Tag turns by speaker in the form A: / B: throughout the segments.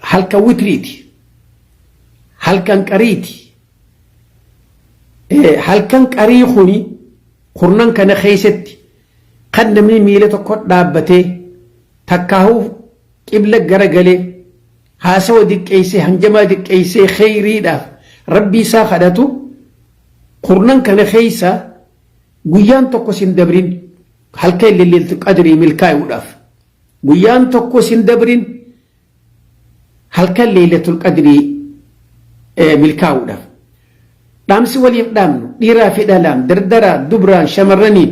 A: Halkan witriiti. Halkan qariiti. Halkan qarii kuni kurnan kana keessatti kan namni miila tokko dhaabbatee takkaahuu qibla garagalee haasawa diqqeessee, hanjamaa diqqeessee, kheyriidhaaf rabbii isaa kadhatu. Kurnan kana keessa guyyaan tokko sin dabrin halkan lilleeltu qadrii milkaa'uudhaaf. Guyyaan tokko sin dabrin halkan leelatul qadrii milkaa'uudhaaf. Dhaamsi waliif dhaamnu dhiiraa fi dhalaan, dardaraa dubraan, shamarraniin,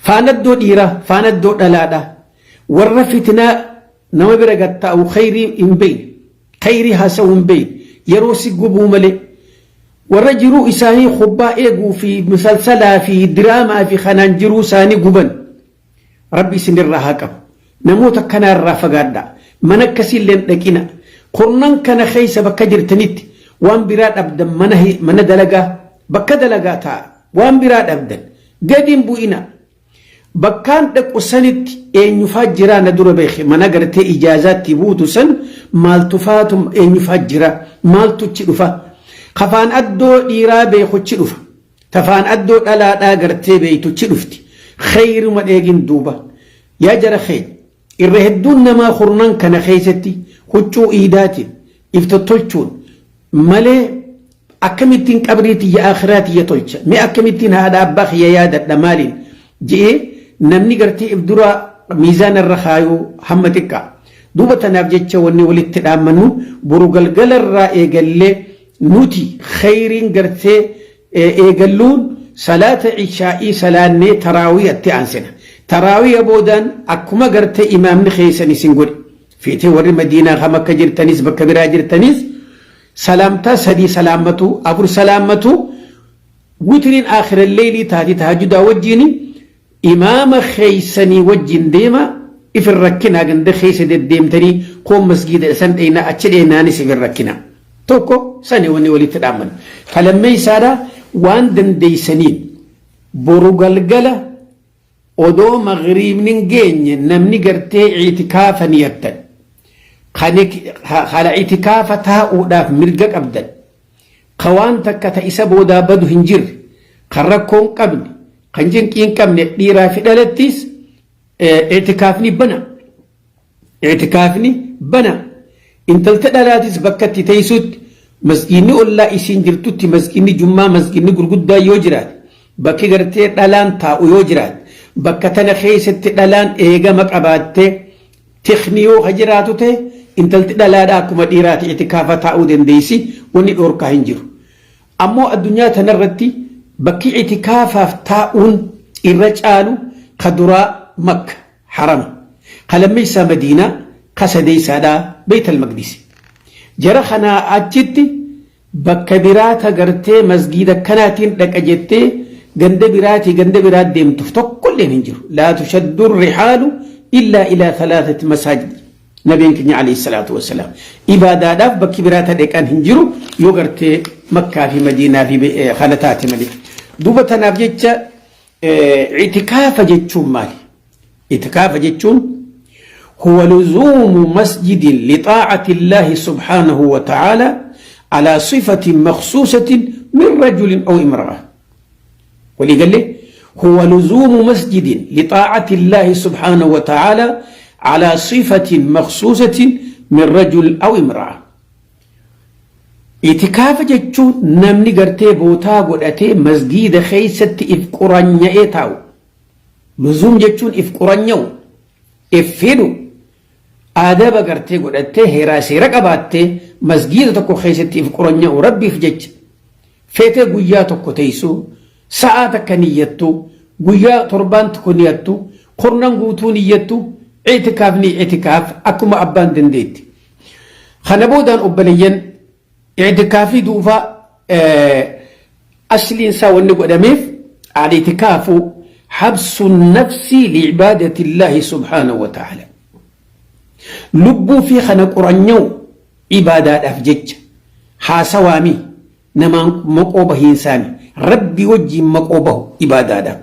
A: faanaddoo dhiiraa, faanaddoo dhalaadha, warra fitinaa nama bira gattaa'u, khayrii hin beeyne, khayrii haasa'uu hin beeyne, yeroo si gubuu malee, warra jiruu isaanii kubbaa eeguu fi musalsalaa fi diraamaa fi kanaan jiruu isaanii guban, rabbi isinirraa haa qabu. Namoota kanaarraa fagaadhaa. Mana akkasiillee hin dhaqina. Kurnan kana keessa bakka jirtanitti waan biraa dhabdan, mana dalagaa, bakka dalagaa taa'a. Waan biraa dhabdan gadi hin bu'ina. Bakkaan dhaqu sanitti eenyufaa jiraa na dura beeke. Mana gartee ijaazaatti buutu san maaltu faatu, eenyufaa jira, maaltu chi dhufa? Kafaan addoo dhiiraa beeku chi dhufa, tafaan addoo dhalaadhaa gartee beeytu chi dhufti. Khayruma dheegin. Duuba yaa jara keenya, irra hedduun namaa kurnan kana keessatti huccuu iidaatiin if tottolchuun malee, akkamittiin qabrii tiyya, akhiraa tiyya tolcha, mee akkamittiin haadha abbaa kiyya yaadadha, maaliin je'ee namni gartee if dura miizaana irra kaayuu hamma xiqqaa. Duuba tanaaf jecha wanni walitti dhaammannu, boru galgala irraa eegallee nuti khayriin gartee eegalluun salaata ishaa'ii salaannee taraawiyyatti aansina. Taraawiya boodaan akkuma gartee imaamni keessan isin godhe, feetee warri Madiinaa kam akka jirtanis, bakka biraa jirtanis, salaamtaa sadii salaammatu, afur salaammatu, witiriin aakhira leelii taati. Tahajjudaa wajjiin imaama keeysanii wajjin deema. Ifin rakkinaa ganda keessa deddeemtanii koon masgiida san dheeynaa achi dheenaanis ifin rakkinaa. Tokko sani wanni walitti dhaamman. Kalammeeysaadha, waan dandeeysaniin boru galgala odoo magriibni hin geenye namni gartee itikaafa niyattan, hala itikaafa taa'uudhaaf mirga qabdan, ka waan takka ta isa boodaa badu hin jirre, kan rakkoo hin qabne, kan cinqii hin qabne, dhiiraa fi dhalattis itikaafni bana. Itikaafni bana. Intalta dhalaatis bakka itti teessutti, masgiinni ollaa isiin jirtutti, masgiinni jummaa, masgiinni gurguddaa yoo jiraate, bakki gartee dhalaan taa'u yoo jiraate, bakka tana keessatti dhalaan eegama qabaattee tikni yoo ka jiraatu ta'e, intalti dhalaadha akkuma dhiiraati itikaafa taa'uu dandeessi. Wanni dhoorkaa hin jiru. Ammoo addunyaa tanarratti bakki itikaafaaf taa'uun irra caalu, ka duraa Makka harama, ka lammeessaa Madiinaa, ka sadeessaadhaa Beeytal Maqdis. Jara kanaa achitti bakka biraata gartee masgiida kanaatiin dhaqa jettee ganda biraatii ganda biraa deemtuuf tokkolleen hin jiru. Laa tushaddu rihaalu illaa ilaa thalathati masaajid. Nabiin keenya alayhi salaatu wassalaam ibaadaadhaaf bakki biraata dhaqan hin jiru yoo gartee Makkaa fi Madiinaa fi kana taate malee. Duuba tanaaf jecha itikaafa jechuun maali? Itikaafa jechuun هو لزوم مسجد لطاعة الله سبحانه وتعالى على صفة مخصوصة من رجل أو امرأة. ولي قال لي هو لزوم مسجد لطاعة الله سبحانه وتعالى على صفة مخصوصة من رجل أو امرأة. Itikaafa jechuun namni gartee bootaa godhatee masgiida keessatti if quranya'ee taa'u. Luzuum jechuun if quranya'u, if fidhu, adaba gartee godhattee, heeraa seera qabaattee masgiida tokko keessatti if quranya'u rabbiif jecha. Feetee guyyaa tokko teessu, sa'aa takka niyyattu, guyyaa torbaan tokko niyattu, kurnan guutuu niyyattu, itikaafni itikaaf akkuma abbaan dandeetti. Kana boodaan obboleeyyan, itikaafii duuba asliin isaa wanni godhameef al-itikaafu habsu nafsi li'ibaadati Illaahi subhaanahu wa ta'ala. Lubbuu fi kana quranya'u ibaadaadhaaf jecha, haasawaami namaan maqoo bahiinsaani, rabbi wajjiin maqoo bahu ibaadaadhaaf.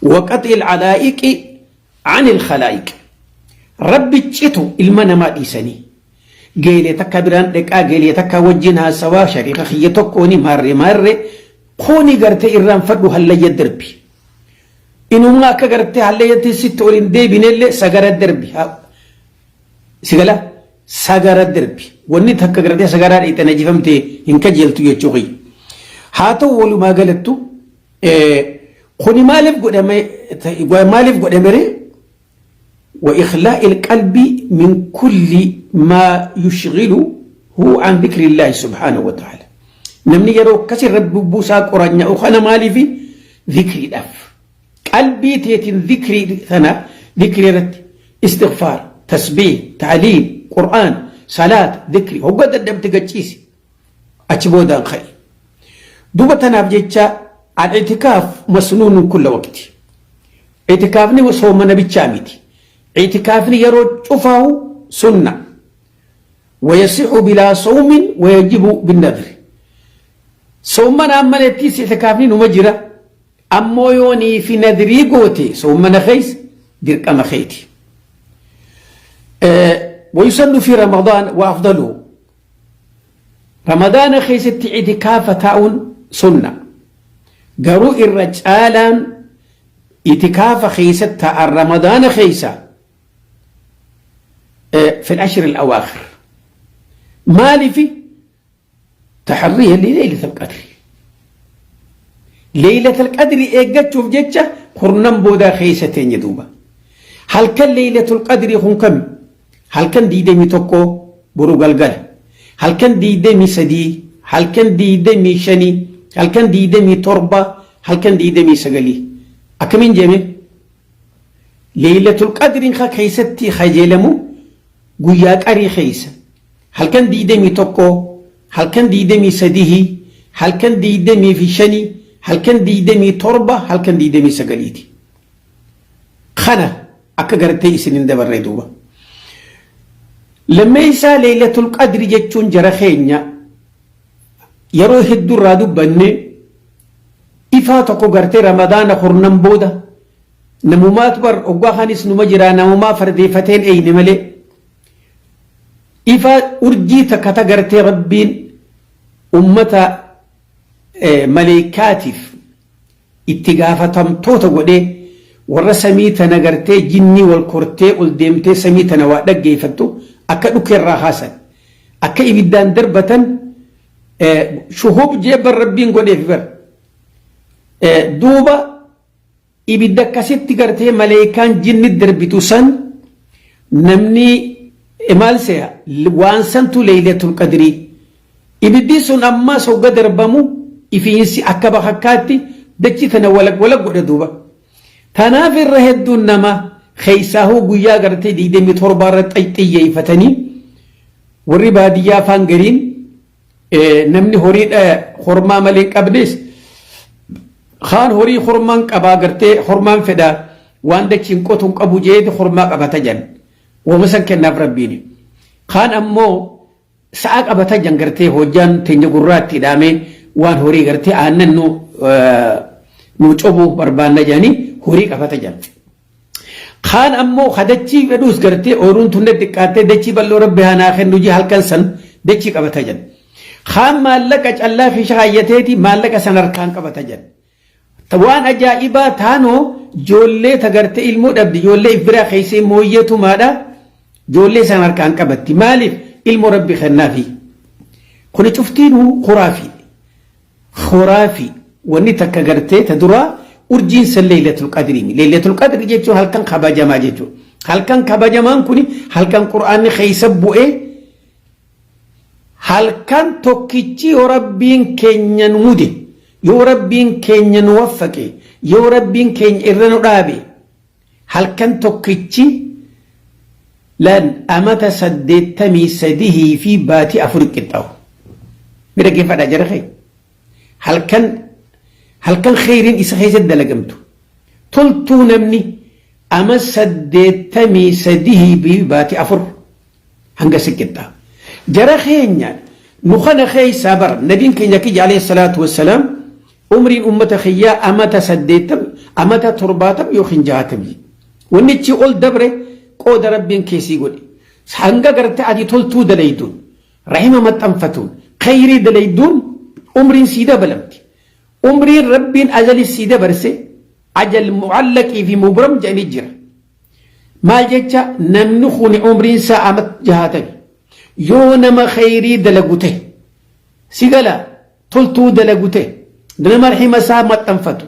A: Waqaxi alaa'iqi anil khalaa'iq. Rabbi citu ilma namaa dhiisanii. Geelee takka biraan dheqaa, geelee takka wajjin haasawaa, shariika kiyya tokkooni maarree maarree kuni gartee irraanfadhu, hallayya darbi. Inuma akka gartee hallayyatti sitti ol hin deebinellee sagara darbi. Sigala sagara darbi. Wanni takka gartee sagaraa dhiixe najifamtee hin kajeeltu jechuu kiyya. Haa ta'u, walumaa galattu kuni maaliif godhame? Maaliif godhame ree? وإخلاء القلب من كل ما يشغله عن ذكر الله سبحانه وتعالى. Namni yeroo akkasii Rabbi buusaa qoranya kana maaliifi? Dhikriidhaaf. Qalbii teetiin dhikrii sana, dhikrii irratti istighfaar, tasbiih, ta'liil, qur'aan, salaat, dhikrii hogga dadhabte gachiisi. Achi boodaan ka'i. Duuba tanaaf jecha al-i'tikaaf masnuunun kulla waqti. I'tikaafni soomana bichaa miti. I'tikaafni yeroo cufaahu sunna. ويصح بلا صوم ويجب بالنذر. صومنا أمالتي i'tikaafni numa jira. Ammoo yoonii fi nadrii goote soomana keessa dirqama keeti. ويسن في رمضان وأفضله. رمضان خيست اعتكاف تاون سنة. Garuu irra caalaan itikaafa keessatti ta'an Ramadaana keessa في العشر الأواخر. Maaliif? تحريا لليلة القدر. ليلة القدر eeggachuuf jecha kurnan boodaa keessa teenya duuba. Halkan ليلة القدر kun kam? Halkan 21 boru galgala. Halkan 23, halkan 25, halkan 27, halkan 29. Akkamiin jeeme? ليلة القدر ka keessatti kajeelamu guyyaa qarii keessa. Halkan 21, halkan 23, halkan 25, halkan 27, halkan 29ti. Kana akka gartee isin hin dabarre duuba. Lammeessaa, ليلة القدر jechuun, jara keenya, yeroo hedduu irraa dubbanne, ifaa tokko gartee Ramadaana kurnan booda namumaatu bar oggaa kanis numa jira, namumaa fardeeffateen eyne malee, ifaa urjii takka ta gartee Rabbiin ummata maleekaatiif itti gaafatamtoota godhee warra samii tana gartee jinnii wal kortee ol deemtee samii tana waa dhaggeeffattu akka dhukeerraa haasan, akka ibiddaan darbatan, shuhub jee bar Rabbiin godheef bar. Duuba ibidda akkasitti gartee maleekaan jinni darbitu san namni maal se'a? Waan santu ليلة القدر. Ibiddi sun ammas hogga darbamu ifiinsi akka bakakkaatti dachi tana walag walag godha duuba. Tanaaf irra hedduun nama keessaahuu guyyaa gartee 27 irra xiyyeeffatanii, warri baadiyyaa afaan gariin namni horii hormaa malee hin qabnes kaan horii hormaan qabaa, gartee hormaan fedhaa, waan dachiin qotuun qabu jeeti hormaa qabata jan, wama san kennaaf Rabbiini. Kaan ammoo sa'a qabata jan, gartee hojjaan teenya gurraatti hidhaamee waan horii gartee aannan nu cobuu barbaanna jedhanii horii qabata jan. Kaan ammoo kadachii fedhuus gartee ooyiruun tunne xiqqaattee dachii bal'oo Rabbi hanaa kennu jee halkan san dachii qabata jan. Kaan maallaqa callaa fi shaayyateeti maallaqa san harkaan qabata jan. Waan ajaa'ibaa taanoo ijoollee tagartee ilmoo dhabdi, ijoollee if biraa keessee mooyyeetumaadha, ijoollee san harkaan qabatti. Maaliif? Ilmoo Rabbi kennaafi. Kuni cuftiinuu khuraafi. Khuraafi. Wanni takka gartee ta duraa urjiin san ليلة القدر. ليلة القدر jechuun halkan kabajamaa jechuudha. Halkan kabajamaan kuni halkan Qur'aanni keessa bu'ee, halkan tokkichi yoo Rabbiin keenya nu mude, yoo Rabbiin keenya nu waffaqe, yoo Rabbiin keenya irra nu dhaabe, halkan tokkichi lan amata 83 fi baatii 4 qixxaawu. Mi dhaggeeffadhaa jara kee. Halkan kheyriin isa keessatti dalagamtu. Toltuu namni ama 83 fi baatii 4 hanga si qixxaawu. Jara keenya, nu kana keessaa bara nabiin keenya kiyya عليه الصلاة والسلام umriin ummata kiyyaa amata 80, amata 70 yookiin 60. Wanni ichi ol dabre qooda Rabbiin keessii godhe. Hanga gartee ati toltuu dalayduun, rahima maxxanfatuun, khayrii dalayduun umriin sii dabalamti. Umriin Rabbiin ajali sii dabarse ajal mu'allaqii fi mubram jedhanii jira. Maal jecha namni kun umriin isaa amat jahaatami. Yoo nama khayrii dalagu ta'e, si gala toltuu dalagu ta'e, nama rahima isaa maxxanfatu,